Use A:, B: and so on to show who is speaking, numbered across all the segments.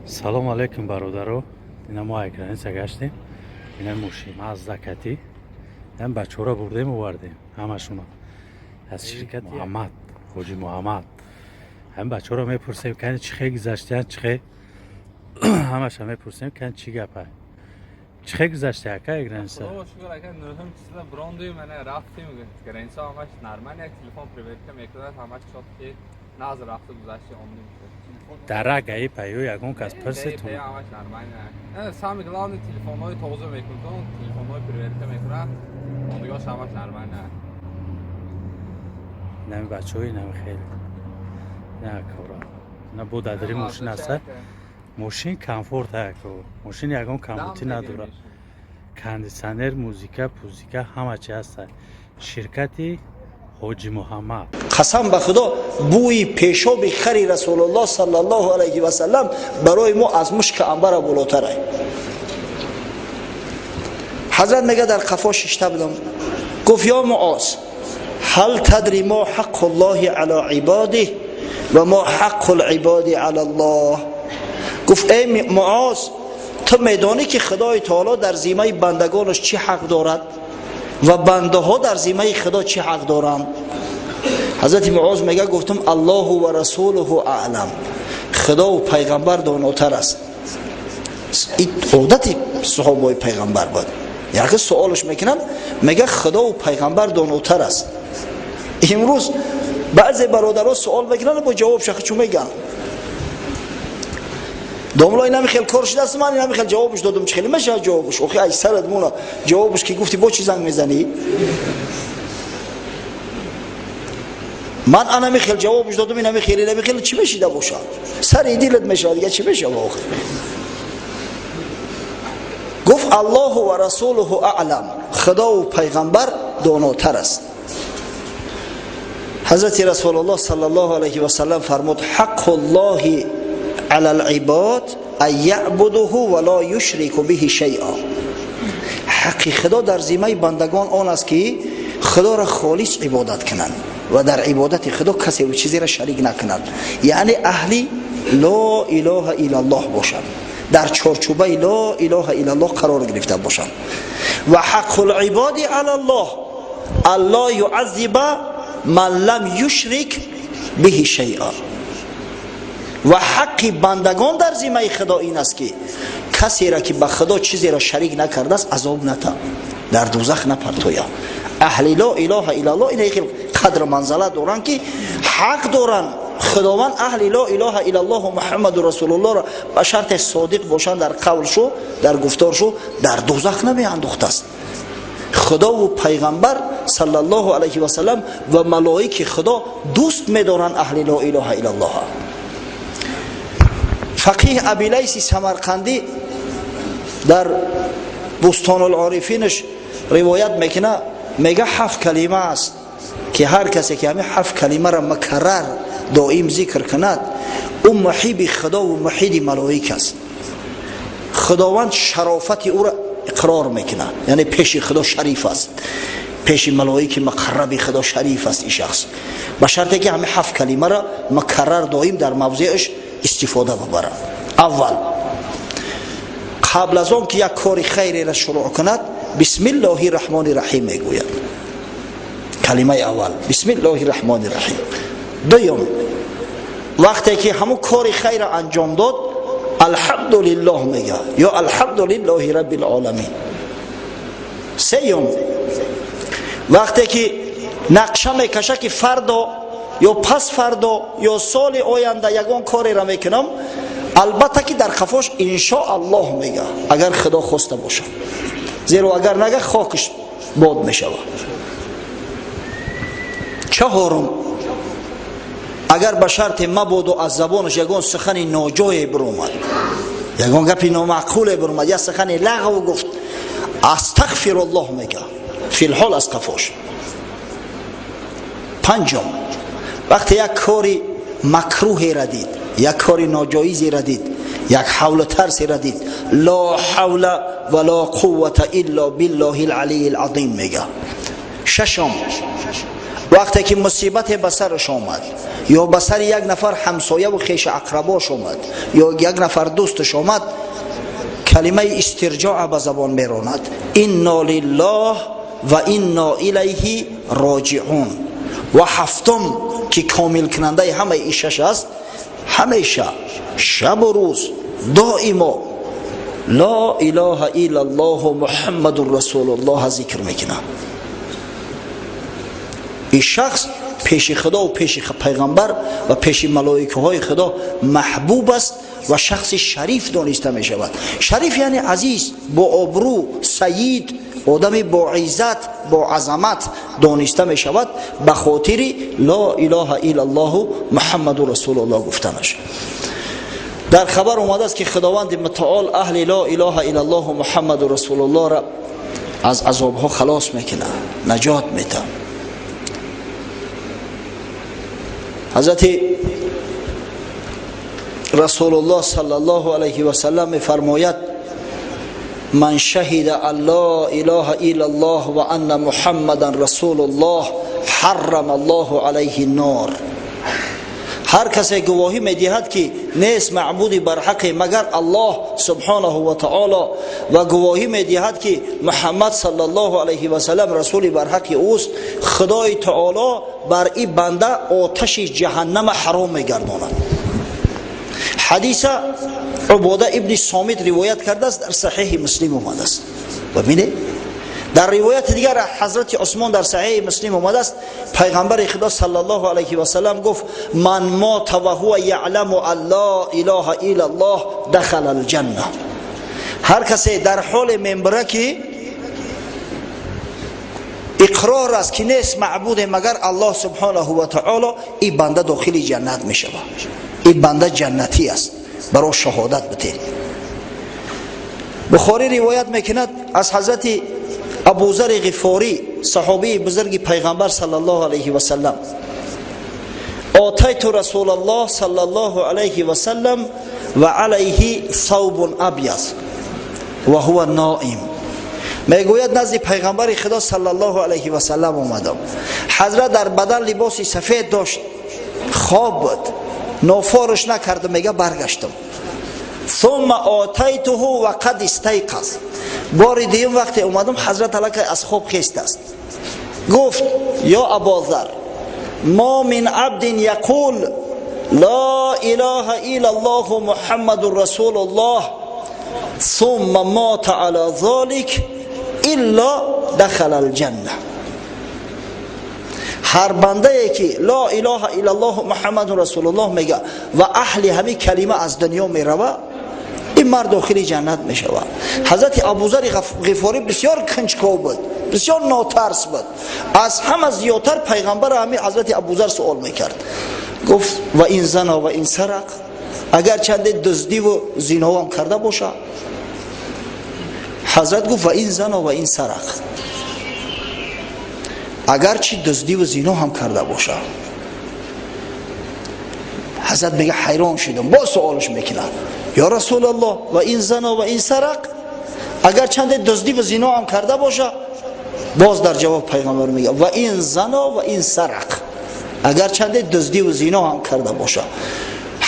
A: Салом алейкум, бародаро. Ина мо ай граница гаштем. Ина мошин Мазда кати. Ин бачаҳоро бурдем, овардем ҳамашуно. Аз ширкати Муҳаммад, Ҳоҷи Муҳаммад. Ҳамин бачаҳоро мепурсем, кани чӣ хел гузаштиян, чӣ хел, ҳамаша мепурсем, кани чӣ гапа. Чӣ хел гузашти, ака, граница?
B: Худо шукр, ака, нӯҳум числа брондуем, ана рафтем граница, ҳамаш нормально, як телефон проверка мекунад, ҳамаш чётко, нағз рафту гузашти, омдем.
A: Дара гаи паю ягон кас пурсид?
B: Ҳамаш нормально. Самый главный, телефонҳои тоза мекунад, телефонҳои проверка мекунад, ондигош ҳамаш нормально.
A: Инами бачаҳо, инами хеле на кора. На бо дадри мошин аста. Мошин комфорт ака. Мошин ягон камбутӣ надорад. Кондитсионер, музыка, пузика, ҳама чи ҳаста. Ширкати Ҳоҷи Муҳаммад.
C: Қасам ба Худо, бӯи пешоби хари Расулуллоҳ саллаллоҳу алайҳи васаллам барои мо аз мушка анбара болотарай. Ҳазрат мега, дар қафо шишта будам, гуфт: «Ё Муоз, ҳал тадри мо ҳаққу ллоҳи ала ибодиҳ ва мо ҳаққу либоди ала ллоҳ?» Гуфт: «Эй Муоз, ту медонӣ, ки Худои Таоло дар зиммаи бандагонаш чӣ ҳақ дорад ва бандаҳо дар зиммаи Худо чӣ ҳақ доранд?» Ҳазрати Муоз мега, гуфтам: «Аллоҳу ва расулуҳу аълам, Худову пайғамбар донотар аст». Ин одати саҳобаи пайғамбар буд. Яке суолш мекунанд, мега: «Худову пайғамбар донотар аст». Имрӯз баъзе бародаро суол мекунанд, бо ҷавоб шахи чун мегӯянд: «Домло, инами хел кор шудааст, ман инами хел ҷавобш додум, чӣ хеле мешавад ҷавобш?» Охи, ай сарат мона, ҷавобш ки гуфти, бо чӣ занг мезанӣ? Ман анами хел ҷавобш додум, инами хел, инами хел, чӣ мешида бошад? Сари дилат мешавад, дига чӣ мешава охи? Гуфт: «Аллоҳу ва расулуҳу аълам, Худову пайғамбар донотар аст». Ҳазрати Расулуллоҳ саллаллоҳу алайҳи васаллам фармуд: «Ҳаққу ллоҳи ала либод ан ябудуҳу ва ло юшрику биҳи шайъа». Ҳаққи Худо дар зиммаи бандагон он аст, ки Худоро холис ибодат кунанд ва дар ибодати Худо касеву чизеро шарик накунанд, яъне аҳли ло илоҳа иллаллоҳ бошанд, дар чорчӯбаи ло илоҳа иллаллоҳ қарор гирифта бошанд. «Ва ҳаққу либоди ала ллоҳ алло юаззиба ман лам юшрик биҳи шайъа». Ва ҳаққи бандагон дар зиммаи Худо ин аст, ки касеро, ки ба Худо чизеро шарик накардааст, азоб ната, дар дӯзах напартоя. Аҳли ло илоҳа иллаллоҳ ина хел қадру манзалат доранд, ки ҳақ доранд Худованд аҳли ло илоҳа иллаллоҳу Муҳаммаду расулуллоҳро, ба шарте содиқ бошанд дар қавлшу, дар гуфторшу, дар дӯзах намеандохтааст. Худову пайғамбар саллаллоҳу алайҳи васаллам ва малоики Худо дӯст медоранд аҳли ло илоҳа иллаллоҳа. Фақиҳ Абилайси Самарқандӣ дар Бустонулорифинаш ривоят мекуна, мега: ҳафт калима аст, ки ҳар касе ки ҳамин ҳафт калимаро мукаррар, доим зикр кунад, ӯ муҳиби Худову муҳиди малоик аст. Худованд шарофати ӯро иқрор мекунад, яъне пеши Худо шариф аст, пеши малоики муқарраби Худо шариф аст ин шахс, ба шарте ки ҳамин ҳафт калимаро мукаррар, доим дар мавзеъш истифода бубарад. Аввал, қабл аз он ки як кори хайреро шурӯъ кунад, «Бисмиллоҳи раҳмони раҳим» мегӯяд. Калимаи аввал «Бисмиллоҳи раҳмони раҳим». Дуюм, вақте ки ҳамун кори хайра анҷом дод, «Алҳамдулиллоҳ» мега ё «Алҳамдулиллоҳи раббил оламин». Сеюм, вақте ки нақша мекаша, ки фардо ё пас фардо ё соли оянда ягон кореро мекунам, албатта ки дар қафош «Иншоаллоҳ» мега, агар Худо хоста бошад, зеро агар нага, хокиш бод мешавад. Чаҳорум, агар ба шарте мабоду аз забонаш ягон сухани ноҷое биромад, ягон гапи номаъқуле биромад, як сухани лағв гуфт, «Астағфируллоҳ» мега филҳол аз қафош. Панҷум, вақте як кори макрӯҳеро дид, як кори ноҷоизеро дид, як ҳавлу тарсеро дид, «Ло ҳавла ва ло қуввата илло биллоҳи лалии лазим» мега. Шашум, Вақте ки мусибате ба сараш омад ё ба сари як нафар ҳамсояву хешу ақрабош омад ё як нафар дӯсташ омад, калимаи истирҷоа ба забон меронад: инно лиллоҳ ва инно илайҳи роҷиун. Ва ҳафтум, ки комилкунандаи ҳамаи ин шаш аст, ҳамеша шабу рӯз доимо ло илоҳа иллаллоҳу муҳаммадун расулуллоҳ зикр мекунад. Ин шахс пеши худо ва пеши пайғамбар ва пеши малоикаҳои худо маҳбуб аст ва шахси шариф дониста мешавад. Шариф яъне азиз, бо обрӯ, саид, одами бо иззат, бо азамат дониста мешавад ба хотири ло илоҳа иллаллоҳу муҳаммаду расулуллоҳ гуфтанаш. Дар хабар омадааст, ки худованди мутаол аҳли ло илоҳа иллаллоҳу муҳаммаду расулуллоҳро аз азобҳо халос мекунад, наҷот метавад. Ҳазрати Расулуллоҳ саллаллоҳу алайҳи васаллам мефармояд: ман шаҳида ан ло илоҳа иллаллоҳ ва анна муҳаммадан расулуллоҳ ҳаррама аллоҳу алайҳи нор. Ҳар касе гувоҳӣ медиҳад, ки нест маъбуди барҳақе магар Аллоҳ субҳонаҳу ва таоло, ва гувоҳӣ медиҳад, ки Муҳаммад саллаллоҳу алайҳи васаллам расули барҳақи ӯст, Худои таоло бар ин банда оташи ҷаҳаннама ҳаром мегардонад. Ҳадиса Убода ибни Сомит ривоят кардааст, дар Саҳеҳи Муслим омадааст. Бибинед, дар ривояти дигар ҳазрати Усмон дар Саҳеҳи Муслим омадааст, пайғамбари худо саллаллоҳу алайҳи васаллам гуфт: ман мота ва ҳува яъламу ан ло илоҳа иллаллоҳ дахала алҷанна. Ҳар касе дар ҳоле мембира, ки иқрор аст, ки нест маъбуде магар Аллоҳ субҳонаҳу ва таоло, ин банда дохили ҷаннат мешавад. Ин банда ҷаннатӣ аст, баро шаҳодат битед. Бухорӣ ривоят мекунад аз ҳазрати Абузари Ғифорӣ, саҳобии бузурги пайғамбар саллаллоҳу алайҳи васаллам: отайту расулаллоҳ саллаллоҳу алайҳи васаллам ва алайҳи савбун абяз ва ҳува ноим. Мегӯяд, назди пайғамбари худо саллаллоҳу алайҳи васаллам омадам, ҳазрат дар бадан либоси сафед дошт, хоб буд, нофориш накардам. Мега, баргаштам. Сумма отайтуҳу ва қад истайқаз. Бори дуюм вақте омадам, ҳазрат аллакай аз хоб хестааст. Гуфт: ё Абозар, мо мин абдин яқул ло илоҳа иллаллоҳу муҳаммадун расулуллоҳ сумма мота ала золик илло дахала алҷанна. Ҳар бандае ки ло илоҳа иллаллоҳу муҳаммадун расулуллоҳ мега ва аҳли ҳамин калима аз дунё мерава, ин мард дохили ҷаннат мешавад. Ҳазрати Абузари Ғифорӣ бисёр кунҷков буд, бисёр нотарс буд. Аз ҳама зиёдтар пайғамбар ҳамин ҳазрати Абузар суол мекард. Гуфт: ва ин зана ва ин сарақ, агар чанде дуздиву зиноам карда боша? Ҳазрат гуфт: ва ин зана ва ин сарақ, агарчи дуздиву зино ҳам карда боша. Ҳазрат мега, ҳайрон шудам, боз суолаш мекунад: ё Расулаллоҳ, ва ин зано ва ин сарақ, агар чанде дуздиву зино ҳам карда боша? Боз дар ҷавоб пайғамбар мега: ва ин зано ва ин сарақ, агар чанде дуздиву зино ҳам карда боша.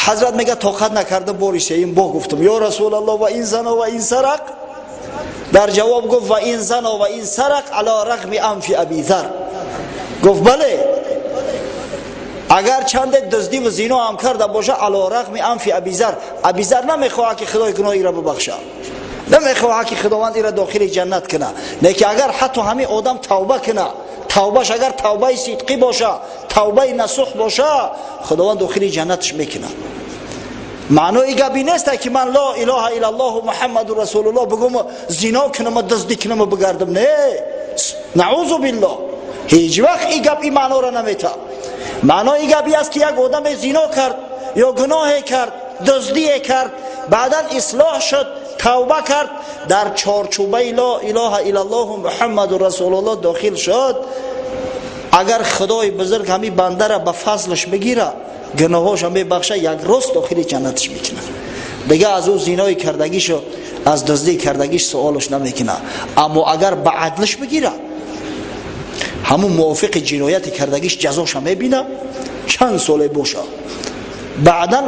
C: Ҳазрат мега, тоқат накарда, бори сеюм бо гуфтам: ё Расулаллоҳ, ва ин зано ва ин сарақ? Дар ҷавоб гуфт: ва ин зано ва ин сарақ ало рағми анфи Абизар. Гуфт: бале, агар чанде дуздиву зино ҳам карда боша, ало рағми анфи Абизар. Абизар намехоҳад, ки худои гуноҳ ира бубахша, намехоҳад, ки худованд ира дохили ҷаннат куна. Лекин агар ҳатто ҳамин одам тавба куна, тавбаш агар тавбаи сидқӣ боша, тавбаи насуҳ боша, худованд дохили ҷаннаташ мекунад. Маънои гап ин нест, ки ман ло илоҳа иллаллоҳу муҳаммаду расулуллоҳ бигӯму зино кунаму дуздӣ кунаму бигардам. Не, наъузу биллоҳ, ҳеҷ вақт ин гап ин маъноро наметавад. Маънои гап ин аст, ки як одаме зино кард ё гуноҳе кард, дуздие кард, баъдан ислоҳ шуд, тавба кард, дар чорчӯбаи ло илоҳа иллаллоҳу муҳаммаду расулуллоҳ дохил шуд, агар худои бузург ҳамин бандара ба фазлаш бигира, гуноҳоша мебахша, як рост дохили ҷаннаташ мекунад. Дига аз ӯ зинои кардагишу аз дуздии кардагиш суолаш намекунад. Аммо агар ба адлаш бигира, Ҳамун мувофиқи ҷинояти кардагиш ҷазоша мебина, чанд соле боша. Баъдан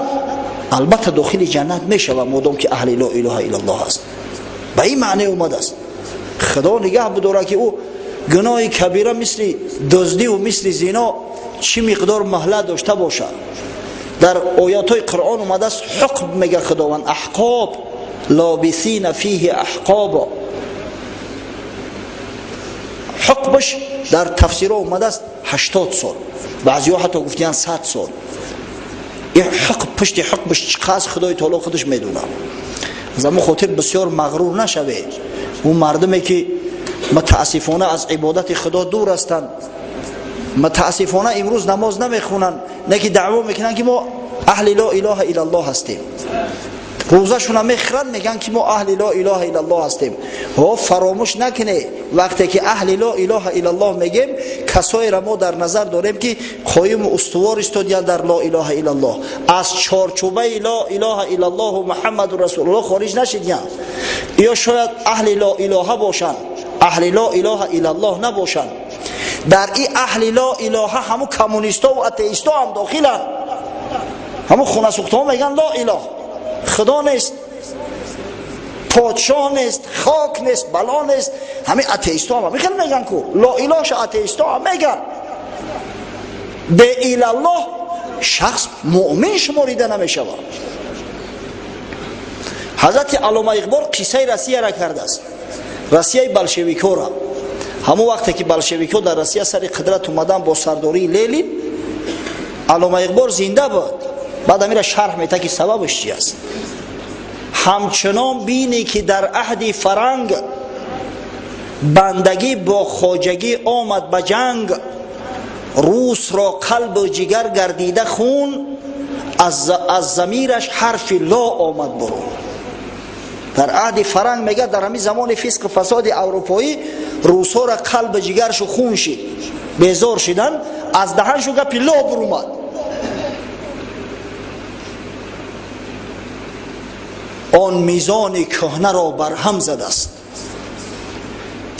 C: албатта дохили ҷаннат мешава, модом ки аҳли ло илоҳа иллаллоҳ аст. Ба ин маъне омадааст. Худо нигаҳ бидора ки ӯ гуноҳи кабира мисли дуздиву мисли зино чӣ миқдор маҳлат дошта бошад. Дар оятҳои Қуръон омадааст, ҳукм мега Худованд, аҳқоб лобисина фиҳи аҳқоба. Ҳукмаш дар тафсирҳо омадааст 80 сол, баъзеҳо ҳатто гуфтиянд 100 сол. Ин ҳукм пушти ҳукмаш чӣ қадр Худои таоло худаш медонад. Аз ҳамон хотир бисёр мағрур нашавед. Он мардуме ки мутаассифона аз ибодати Худо дур ҳастанд, мутаассифона имрӯз намоз намехонанд, не ки даъво мекунанд ки мо аҳли ло илоҳа иллаллоҳ ҳастем. Рӯзашона мехӯранд, мегӯянд ки мо аҳли ло илоҳа иллаллоҳ ҳастем. Ҳо, фаромӯш накунед, вақте ки аҳли ло илоҳа иллаллоҳ мегем, касоеро мо дар назар дорем ки қоиму устувор истодиянд дар ло илоҳа иллаллоҳ, аз чорчӯбаи ло илоҳа иллаллоҳу муҳаммаду расулуллоҳ хориҷ нашидиянд. Ё шояд аҳли ло илоҳа бошанд, аҳли ло илоҳа иллаллоҳ набошанд. Дар ин аҳли ло илоҳа ҳамун коммунистову атеистҳо ҳам дохиланд. Ҳамун хонасӯхтаҳо мегӯянд ло илоҳ, Худо нест, подшоҳ нест, хок нест, бало нест. Ҳамин атеистҳо ҳам хел мегӯянд ку ло илоҳша атеистҳо ҳам мегӯянд. Бе илаллоҳ шахс муъмин шуморида намешавад. Ҳазрати Аллома Иқбол қиссаи Россияра кардааст, Россияи болшевикора. Ҳамон вақте ки болшевикҳо дар Россия сари қудрат омадан бо сардории Ленин, Аллома Иқбол зинда буд. Баъд амира шарҳ мета ки сабабаш чи аст. Ҳамчунон бинӣ ки дар аҳди фаранг бандагӣ бо хоҷагӣ омад ба ҷанг, русро қалбу ҷигар гардида хун, аз замираш ҳарфи ло омад бурун. Дар аҳди фаранг мега, дар ҳамин замони фисқу фасоди аврупоӣ русҳоро қалбу ҷигаршу хун шид, безор шидан, аз даҳаншу гапи ло бурумад. Он мизони кӯҳнаро барҳам задааст,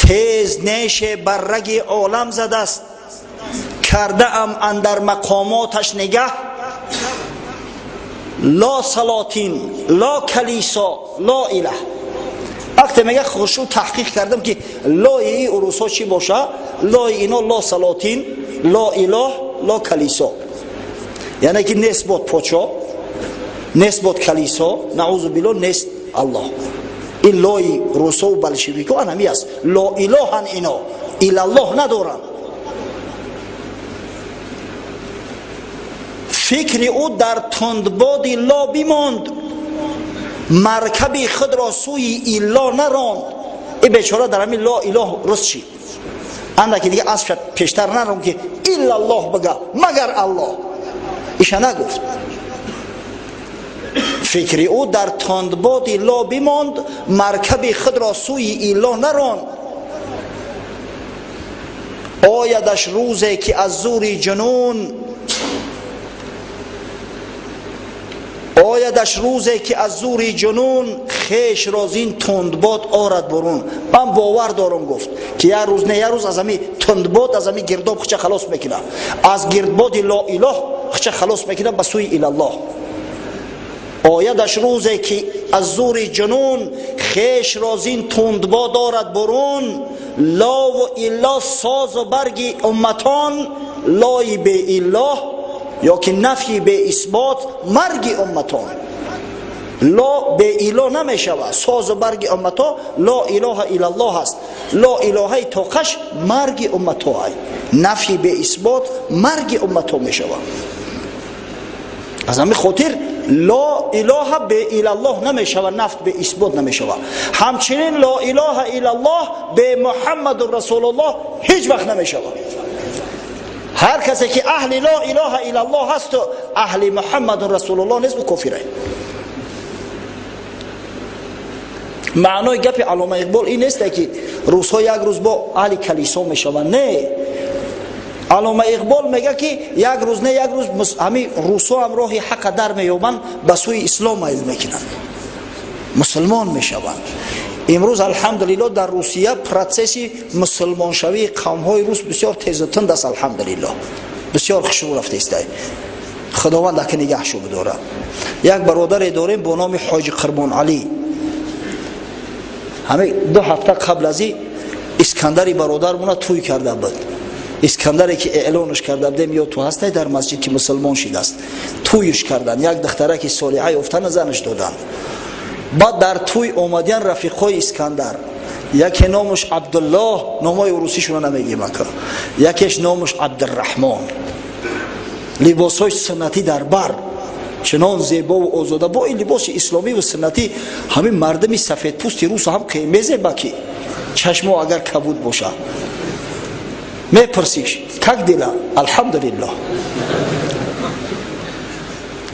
C: тез неше бар раги олам задааст, кардаам андар мақомоташ нигаҳ, ло салотин, ло калисо, ло илаҳ. Вақте мега хушу таҳқиқ кардам ки лои урусҳо чӣ боша, лои ино ло салотин, ло илоҳ, ло калисо, яъне ки нест бод подшоҳ, нест бод калисо, наузу биллоҳ, нест Аллоҳ. Ин лои русову болшевико ҳами аст. Ло илоҳан ино, илаллоҳ надоранд. Фикри ӯ дар тундбоди ло бимонд, маркаби худро сӯи илло наронд. Ин бечора дар ҳамин ло илоҳ руст шид. Андаки дига аспша пештар нарон ки иллаллоҳ бага, магар Аллоҳ. Иша нагуфт. Фикри ӯ дар тундбоди ло бимонд, маркаби худро сӯи илло наронд. Оядаш рӯзе ки аз зури ҷунун, оядаш рӯзе ки аз зури ҷунун хешро зин тундбод орад бурун. Ман бовар дорам, гуфт, ки як рӯз не як рӯз аз ҳамин тундбод, аз ҳамин гирдоб хуча халос мекунам, аз гирдбоди ло илоҳ хуча халос мекунам ба сӯи илаллоҳ. Оядаш рӯзе ки аз зури ҷунун хешро зин тундбод орад бурун, лову илло созу барги умматон, лои беиллоҳ ё ки нафи беисбот марги умматон. Ло беило намешавад, созу барги уммато ло илоҳа иллаллоҳ аст. Ло илоҳаи тоқаш марги уммато ай, нафи беисбот марги уммато мешавад. Аз ҳамин хотир ло илоҳа беилаллоҳ намешавад, нафт беисбот намешавад. Ҳамчунин ло илоҳа иллаллоҳ бе муҳаммаду расулуллоҳ ҳеҷ вақт намешавад. Ҳар касе ки аҳли ло илоҳа иллаллоҳ ҳасту аҳли муҳаммаду расулуллоҳ нест, ӯ кофир. Маънои гапи Аллома Иқбол ин нест ки рӯзҳо як рӯз бо аҳли калисо мешаванд. Не, Аллома Иқбол мега ки як рӯз не як рӯз ҳамин русҳо ҳам роҳи ҳаққа дар меёбанд, ба сӯи ислом майл мекунанд, мусулмон мешаванд. Имрӯз, алҳамдулилло, дар Русия процесси мусулмоншавии қавмҳои рус бисёр тезу тунд аст. Алҳамдулилло, бисёр хушрӯ рафта истай. Худованд ака нигаҳшу бидорад. Як бародаре дорем бо номи Ҳоҷи Қурбоналӣ. Ҳаме 2 ҳафта қабл аз и Искандари бародармона тӯй карда буд. Искандаре ки эълонш карда будем, ё ту ҳастай дар масҷид, ки мусулмон шидааст, тӯйш кардан, як духтараки солиҳа ёфтана занаш доданд. Баъд дар тӯй омадиян рафиқҳои Искандар. Яке номаш Абдуллоҳ, номҳои урусишуна намегем ака, якеш номаш Абдурраҳмон. Либосҳои суннатӣ дар бар, чунон зебову озода, бо ин либоси исломиву суннатӣ ҳамин мардуми сафедпӯсти русу ҳам мезеба, ки чашмо агар кабуд бошад. Мепурсиш: «Как дела?» «Алҳамдулиллоҳ».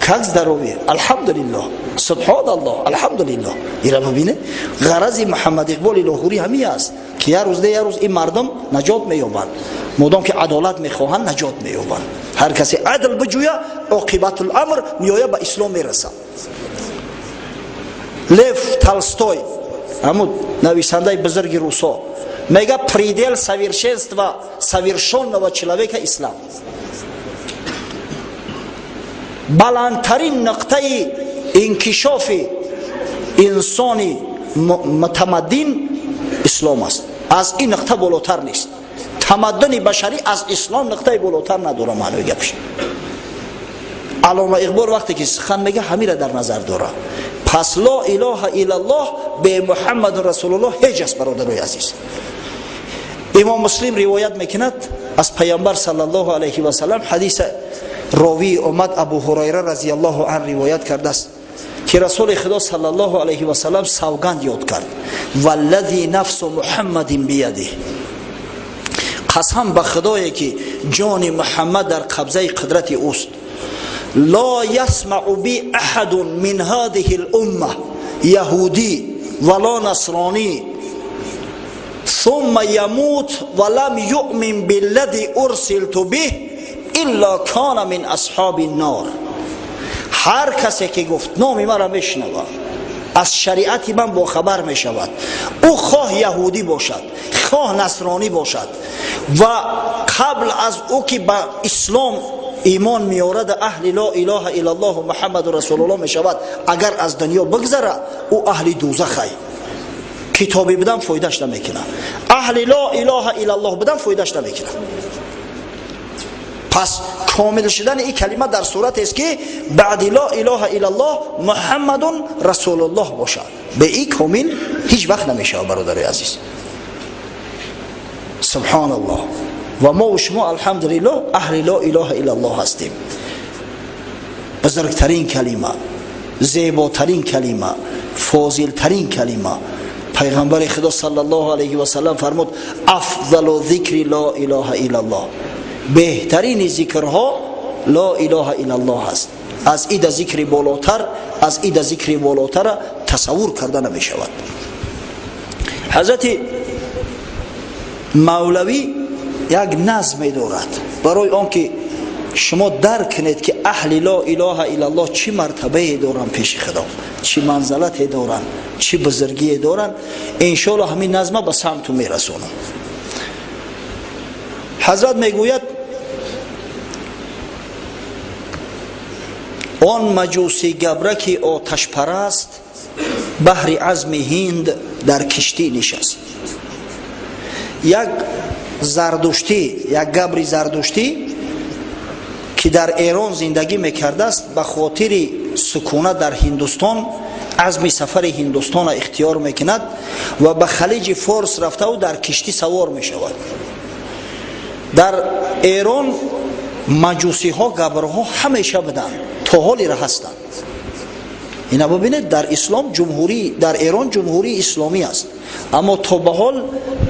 C: «Как здоровье?» «Алҳамдулиллоҳ». «Субҳоналлоҳ, алҳамдулиллоҳ». Ира бибине, ғарази Муҳаммад Иқболи Лоҳурӣ ҳамин аст, ки як рӯз не як рӯз ин мардум наҷот меёбанд. Модом ки адолат мехоҳанд, наҷот меёбанд. Ҳар касе адл биҷӯя, оқибатуламр меоя, ба ислом мерасад. Лев Толстой, ҳамун нависандаи бузурги русо, мега: «Предел совершенства совершенного человека — ислам». Баландтарин нуқтаи инкишофи инсони мутамаддин ислом аст. Аз ин нуқта болотар нест. Тамаддуни башарӣ аз ислом нуқтаи болотар надора. Маънои гапш, Аллома Иқбол вақте ки сухан мега, ҳамира дар назар дора. Пас ло илоҳа иллаллоҳ бе Муҳаммадун расулуллоҳ ҳеҷ аст. Бародарои азиз, Имом Муслим ривоят мекунад аз Паямбар саллаллоҳу алайҳи васалам. Ҳадиса ровии омад Абу Ҳурайра разияллоҳу ан ривоят кардааст, ки Расули Худо саллаллоҳу алайҳи васалам савганд ёд кард: «Валлази нафсу Муҳаммадин биядиҳ», қасам ба Худое ки ҷони Муҳаммад дар қабзаи қудрати ӯст, «ло ясмау би аҳадун мин ҳадиҳи лумма яҳудӣ вало насронӣ ثم يموت ولم يؤمن بالذي أرسلت به إلا كان من أصحاب النار». Ҳар касе ки, гуфт, номи маро мешунавад, аз шариати ман бохабар мешавад, ӯ хоҳ яҳудӣ бошад, хоҳ насронӣ бошад, ва қабл аз ӯ ки ба ислом имон меорад, аҳли ло илоҳа иллаллоҳу Муҳаммаду расулуллоҳ мешавад, агар аз дунё бигзара, ӯ аҳли дузахай. Китобӣ будан фоидаш намекунад, аҳли ло илоҳа иллаллоҳ будан фоидаш намекунад. Пас комил шудани ин калима дар суратест, ки баъди ло илоҳа иллаллоҳ Муҳаммадун расулуллоҳ бошад. Бе ин комил ҳеҷ вақт намешавад, бародари азиз. Субҳоналлоҳ. Ва мо шумо, алҳамдулиллоҳ, аҳли ло илоҳа иллаллоҳ ҳастем. Бузургтарин калима, зеботарин калима, фозилтарин калима. Пайғамбари Худо саллаллоҳу алайҳи васаллам фармуд: «Афзалу зикри ло илоҳа иллаллоҳ», беҳтарини зикрҳо ло илоҳа иллаллоҳ аст. Аз ида зикри болотар, аз ида зикри болотара тасаввур карда намешавад. Ҳазрати Мавлавӣ як назме дорад, барои он ки шумо дарк кунед, ки аҳли ло илоҳа иллаллоҳ чӣ мартабае доранд пеши Худо, чӣ манзалате доранд, чӣ бузургие доранд. Иншоалло, ҳамин назма ба самту мерасонам. Ҳазрат мегӯяд: он маҷусӣ габраки оташпараст баҳри азми Ҳинд дар киштӣ нишаст. Як зардуштӣ, як габри зардуштӣ, ки дар Эрон зиндагӣ мекардааст, ба хотири сукунат дар Ҳиндустон азми сафари Ҳиндустонро ихтиёр мекунад ва ба Халиҷи Форс рафтаву дар киштӣ савор мешавад. Дар Эрон маҷусиҳо, габрҳо ҳамеша буданд, то ҳолира ҳастанд. Ина бибинед, дар ислом ҷумҳурӣ, дар Эрон ҷумҳурии исломӣ аст, аммо то ба ҳол,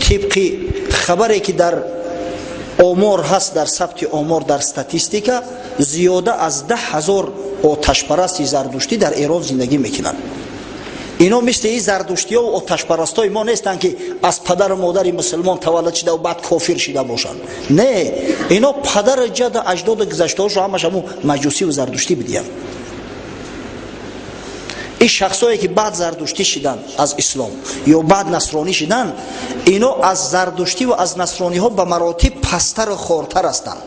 C: тибқи хабаре ки дар омор ҳаст, дар сабти омор, дар статистика, зиёда аз 10 000 оташпарасти зардуштӣ дар Эрон зиндагӣ мекунанд. Ино мисли ин зардуштиёву оташпарастои мо нестанд, ки аз падару модари мусулмон таваллуд шидаву баъд кофир шида бошанд. Не, ино падару ҷаду аҷдоду гузаштаҳошо ҳамаш ҳамун маҷусиву зардуштӣ бидиянд. Ин шахсое ки баъд зардуштӣ шиданд аз ислом ё баъд насронӣ шиданд, ино аз зардуштӣ ва аз насрониҳо ба маротиб пасттару хортар ҳастанд.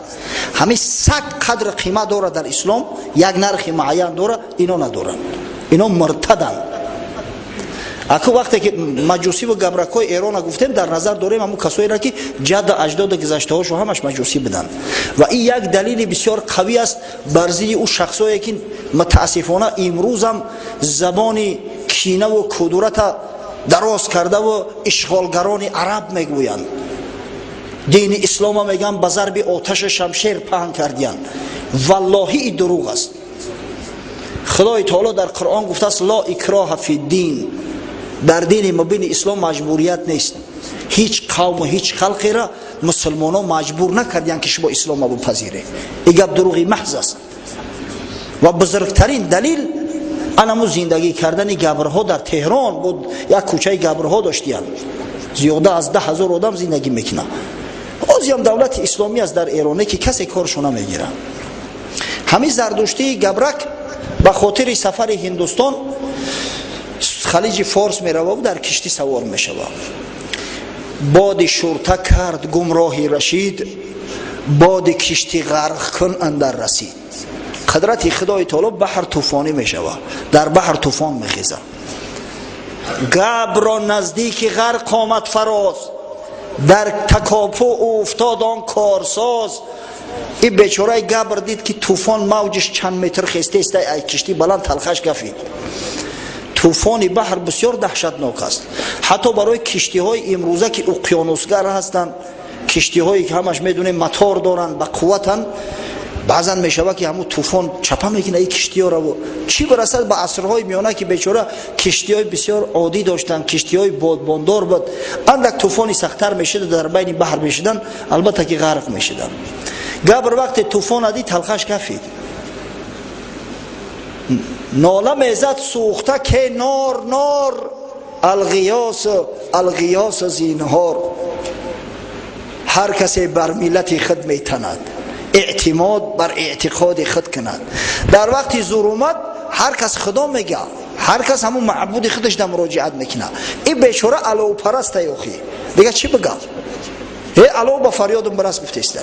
C: Ҳамин саг қадр қимат дорад дар ислом, як нархи муайян дорад, ино надоранд, ино муртаданд. Аку вақте ки маҷусӣ ва габракҳои Эрона гуфтем, дар назар дорем ҳамун касоеро ки ҷадду аҷдоду гузаштаҳошо ҳамаш маҷусӣ буданд. Ва ин як далели бисёр қавӣ аст бар зидди ӯ шахсое ки мутаассифона имрӯзам забони кинаву кудурата дароз кардаву ишғолгарони араб мегӯянд. Дини ислома мегӯянд ба зарби оташи шамшер паҳн кардиянд. Валлоҳи ин дурӯғ аст. Худои таоло дар Қуръон гуфтааст: ло икроҳа фи дин. Дар дини мубини ислом маҷбурият нест. Ҳеҷ қавму ҳеҷ халқеро мусулмонон маҷбур накардиянд ки шумо исломро бипазиред. Ин гап дурӯғи маҳз аст. Ва бузургтарин далил анаму зиндагӣ кардани габрҳо дар Теҳрон буд. Як кӯчаи габрҳо доштиянд, зиёда аз 10,000 одам зиндагӣ мекунад. Ҳозиам давлати исломӣ аст дар Эроне ки касе коршо намегирад. Ҳамин зардуштии габрак ба хотири сафари Ҳиндустон халиҷи Форс меравад, дар киштӣ савор мешавад. Боди шурта кард гумроҳи Рашид, боди киштӣ ғарқ кун андар расид. Қудрати Худои таоло баҳр тӯфонӣ мешавад, дар баҳр тӯфон мехезад. Габро наздики ғарқ омад фароз, дар такопӯ уфтод он корсоз. Ин бечораи габр дид ки тӯфон мавҷиш чанд метр хестеста, ай киштӣ баланд талхаш гафид. Тӯфони баҳр бисёр даҳшатнок аст, ҳатто барои киштиҳои имрӯза ки уқёнусгар ҳастанд, киштиҳое ки ҳамаш медонем мотор доранд, ба қувватанд, баъзан мешавад ки ҳамун тӯфон чапа мекунад ин киштиҳоро. Чӣ бирасад ба асрҳои миёна ки бечора киштиҳои бисёр оддӣ доштанд, киштиҳои бодбондор буд. Андак тӯфони сахттар мешуд, дар байни баҳр мешуданд, албатта ки ғарқ мешуданд. Габр вақте тӯфона дид, талхаш кафид, нола мезад сӯхта ке нор нор, алғиёс алғиёс зинҳор. Ҳар касе бар миллати худ метанад, эътимод бар эътиқоди худ кунад. Дар вақти зур омад ҳар кас худо мега, ҳар кас ҳамун маъбуди худаш да муроҷиат мекунад. Ин бечора аловпараста, ёхи дига чӣ бигам? Э алов, ба фарёдум бирас гуфтеста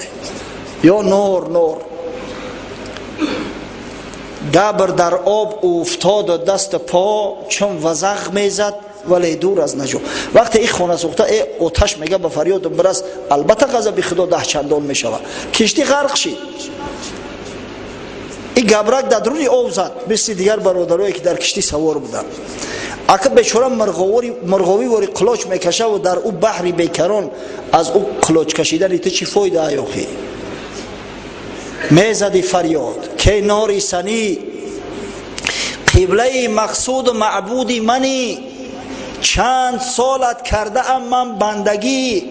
C: ё нор нор. Габр дар об уфтоду дасту по чун вазағ мезад, вале дур аз наҷо. Вақте ин хона сӯхта э оташ мега ба фарёдум бирас, албатта ғазаби худо даҳчандон мешавад. Киштӣ ғарқ шид. Ин габрак дар дуруни об зад, мисли дигар бародарое ки дар киштӣ савор буданд. Ака бечора мурғовӣ вори қулоч мекашаву дар ӯ баҳри бекарон аз ӯ қулоч кашидани ту чӣ фоида? Аёхӣ мезади фарёд ке нори санӣ, қиблаи мақсуду маъбуди манӣ, чанд солат кардаам ман бандагӣ,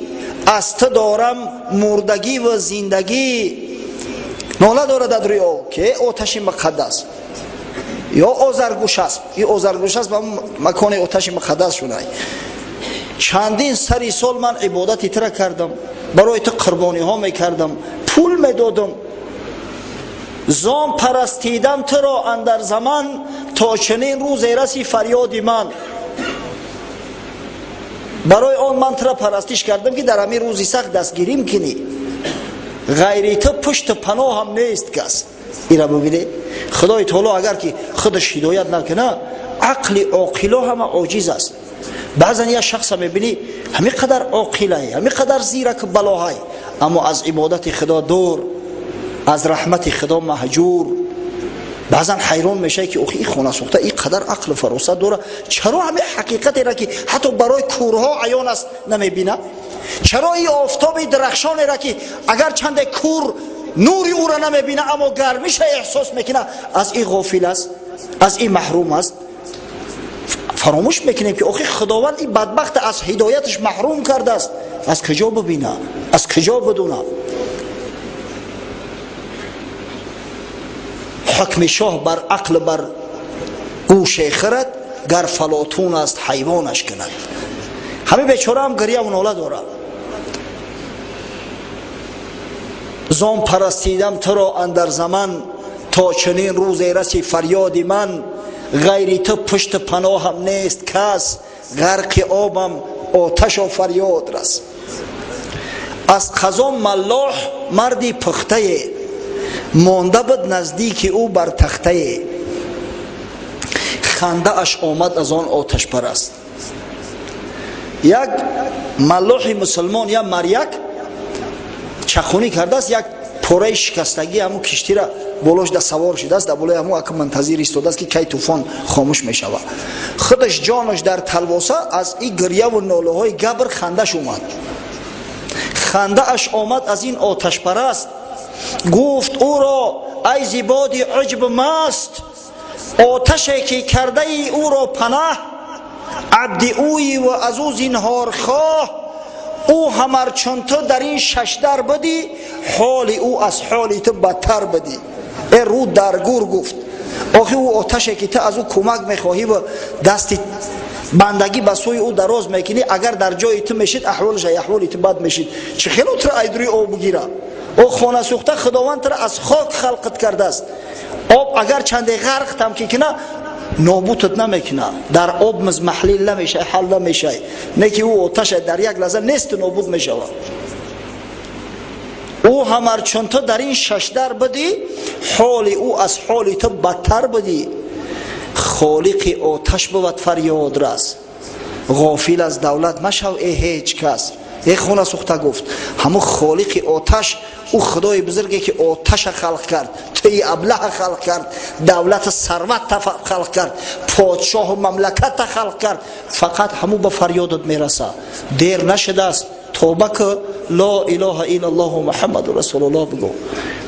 C: аз ту дорам мурдагӣ ва зиндагӣ. Нола дорад дар рӯи об ки оташи муқаддас ё озаргӯш аст. И озаргӯш аст ба макони оташи муқаддас шунай. Чандин сари сол ман ибодати тура кардам, барои ту қурбониҳо мекардам, пул медодам, зон парастидам туро андар заман, то чунин рӯзе раси фарёди ман. Барои он ман тура парастиш кардам ки дар ҳамин рӯзи сахт дастгирим кунӣ. Ғайри ту пушту паноҳам нест кас. Ира бубинед, Худои таоло агар ки худаш ҳидоят накуна, ақли оқило ҳама оҷиз аст. Баъзан як шахса мебинӣ, ҳамин қадар оқилай, ҳамин қадар зираку балоҳай, аммо аз ибодати Худо дур, аз раҳмати Худо маҳҷур. Баъзан ҳайрон мешавӣ ки охи ин хона сӯхта ин қадар ақлу фаросат дора, чаро ҳамин ҳақиқатеро ки ҳатто барои кӯрҳо аён аст намебинад? Чаро ин офтоби дарахшонеро ки агар чанде кӯр нури ӯро намебина, аммо гармиша эҳсос мекунад, аз ин ғофил аст, аз ин маҳрум аст? Фаромӯш мекунем ки охи Худованд ин бадбахта аз ҳидояташ маҳрум кардааст. Аз куҷо бибина, аз куҷо бидуна? Ҳукми шоҳ бар ақл бар гӯше хирад, гар фалотун аст ҳайвонаш кунад. Ҳамин бечораам гиряву нола дорад: зон парастидам туро андар заман, то чунин рӯзе раси фарёди ман. Ғайри ту пушти паноҳам нест кас, ғарқи обам оташо фарёд рас. Аз қазо маллоҳ марди пухтае, монда буд наздики ӯ бар тахтае. Хандааш омад аз он оташпараст. Як маллоҳи мусулмон я маряк чахунӣ кардааст, як пораи шикастагӣ ҳамун киштира болош да савор шудааст, дар болои ҳамун ака мунтазир истодааст, ки кай тӯфон хомӯш мешавад. Худаш ҷонаш дар талвоса, аз ин гирьяву нолаҳои габр хандаш омад. Хандааш омад аз ин оташпараст. Гуфт ӯро: ай зибоди уҷб маст, оташе ки кардаи ӯро панаҳ, абди ӯи ва аз ӯ зинҳорхоҳ, ӯ ҳамар чун ту дар ин шашдар будӣ, ҳоли ӯ аз ҳоли ту бадтар будӣ. Э рӯ дар гур гуфт: охи ӯ оташе ки ту аз ӯ кӯмак мехоҳӣ ва дасти бандагӣ ба сӯи ӯ дароз мекунӣ, агар дар ҷои ту мешид, аҳволаш аҳволи ту бад мешид. Чӣ хело туро айдурӯи об бигира? О хона сӯхта, Худованд туро аз хок халқат кардааст. Об агар чанде ғарқтам ки кина, нобутат намекуна, дар об мазмаҳлил намешавӣ, ҳал намешавӣ. Не ки ӯ оташа дар як лаҳза несту нобуд мешавад. Ӯ ҳамар чун ту дар ин шашдар будӣ, ҳоли ӯ аз ҳоли ту бадтар будӣ. Холиқи оташ бувад фарёд рас, ғофил аз давлат машав э ҳеҷ кас. Э хона сӯхта, гуфт: ҳамун холиқи оташ, ӯ худои бузурге ки оташа халқ кард, туи аблаҳа халқ кард, давлату сарватта халқ кард, подшоҳу мамлакатта халқ кард, фақат ҳамун ба фарёдат мераса. Дер нашудааст, тавба ку, ло илоҳа иллаллоҳу муҳаммаду расулуллоҳ бигӯ,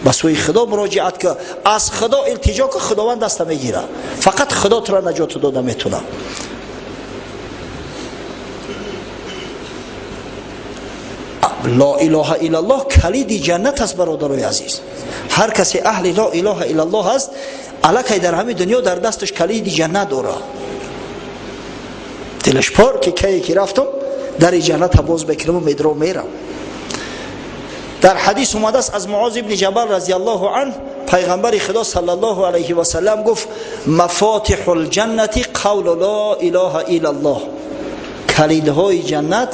C: ба сӯи Худо муроҷиат ку, аз Худо илтиҷо ку, Худованд даста мегира. Фақат Худо тура наҷоту дода метунад. Ло илоҳа иллаллоҳ калиди ҷаннат аст, бародарои азиз. Ҳар касе аҳли ло илоҳа иллаллоҳ аст, аллакай дар ҳамин дунё дар дасташ калиди ҷаннат дорад. Дилаш пор ки кае ки рафтам, дари ҷанната боз мекунаму медро мерам. Дар ҳадис омадааст аз Муоз ибни Ҷабал разияллоҳу анҳ, пайғамбари Худо саллаллоҳу алайҳи васаллам гуфт: мафотиҳу лҷаннати қавлу ло илоҳа иллаллоҳ. Калидҳои ҷаннат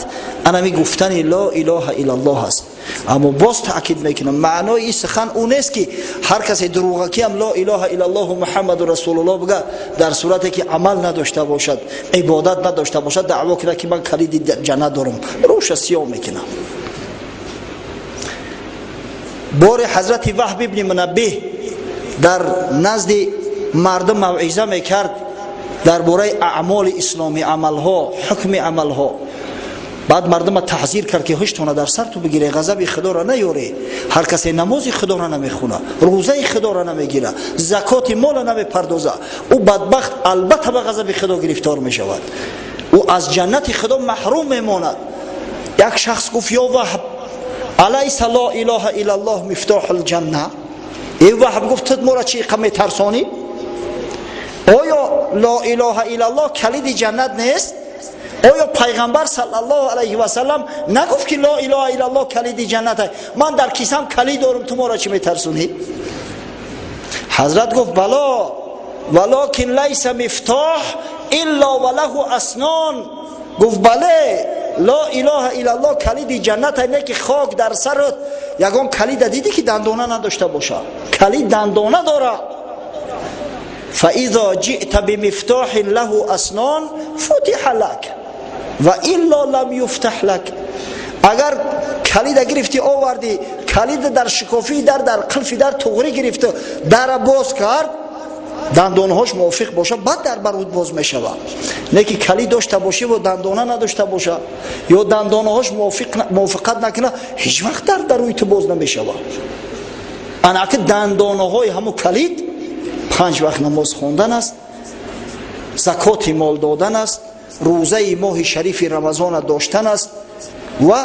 C: анами гуфтани ло илоҳа иллаллоҳ аст. Аммо боз таъкид мекунам, маънои ин сухан ӯ нест ки ҳар касе дурӯғакиам ло илоҳа иллаллоҳу муҳаммаду расулуллоҳ бига, дар сурате ки амал надошта бошад, ибодат надошта бошад, даъво кунад ки ман калиди ҷаннат дорам, рӯша сиёҳ мекунам. Бори ҳазрати Ваҳб ибни Мунаббиҳ дар назди мардум мавъиза мекард дар бораи аъмоли исломӣ, амалҳо, ҳукми амалҳо. Баъд мардума таҳзир кард ки ҳуштона дар сар ту бигире, ғазаби Худоро наёре. Ҳар касе намози Худоро намехуна, рӯзаи Худоро намегира, закоти мола намепардоза, ӯ бадбахт албатта ба ғазаби Худо гирифтор мешавад, ӯ аз ҷаннати Худо маҳрум мемонад. Як шахс гуфт: ё Ваҳб, алайса ло илоҳа иллаллоҳ мифтоҳу лҷанна? Э Ваҳб, гуфт, ту моро чӣ иқа метарсонӣ? Оё ло илоҳа иллаллоҳ калиди ҷаннат нест? Оё пайғамбар саллаллоҳу алайҳи васаллам нагуфт ки ло илоҳа иллаллоҳ калиди ҷаннат аст? Ман дар кисам калид дорам, ту моро чӣ метарсонӣ? Ҳазрат гуфт: бало, валокин лайса мифтоҳ илло ва лаҳу аснон. Гуфт: бале, ло илоҳа иллаллоҳ калиди ҷаннат не ки хок дар сарат, ягон калида дидӣ ки дандона надошта бошад? Калид дандона дорад. فإذا جئت بمفتاح له أسنان فتح لك وإلا لم يفتح لك. Агар калида гирифтӣ, овардӣ, калида дар шикофии дар, дар қилфи дар туғрӣ гирифту дара боз кард, дандонҳош мувофиқ бошад, баъд дар бар боз мешавад. Не ки калид дошта бошӣ ва дандона надошта боша ё дандонаҳош мувофиқат накуна, ҳеҷ вақт дар дарӯи ту боз намешавад. Анаки дандонаҳои ҳамун калид панҷ вақт намоз хондан аст, закоти мол додан аст, рӯзаи моҳи шарифи Рамазона доштан аст ва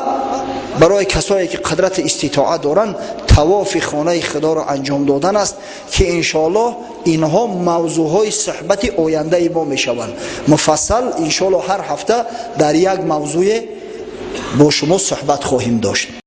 C: барои касое ки қудрати иститоат доранд, тавофи хонаи Худоро анҷом додан аст, ки иншоаллоҳ инҳо мавзӯъҳои суҳбати ояндаи мо мешаванд. Муфассал иншоаллоҳ ҳар ҳафта дар як мавзӯе бо шумо суҳбат хоҳем дошт.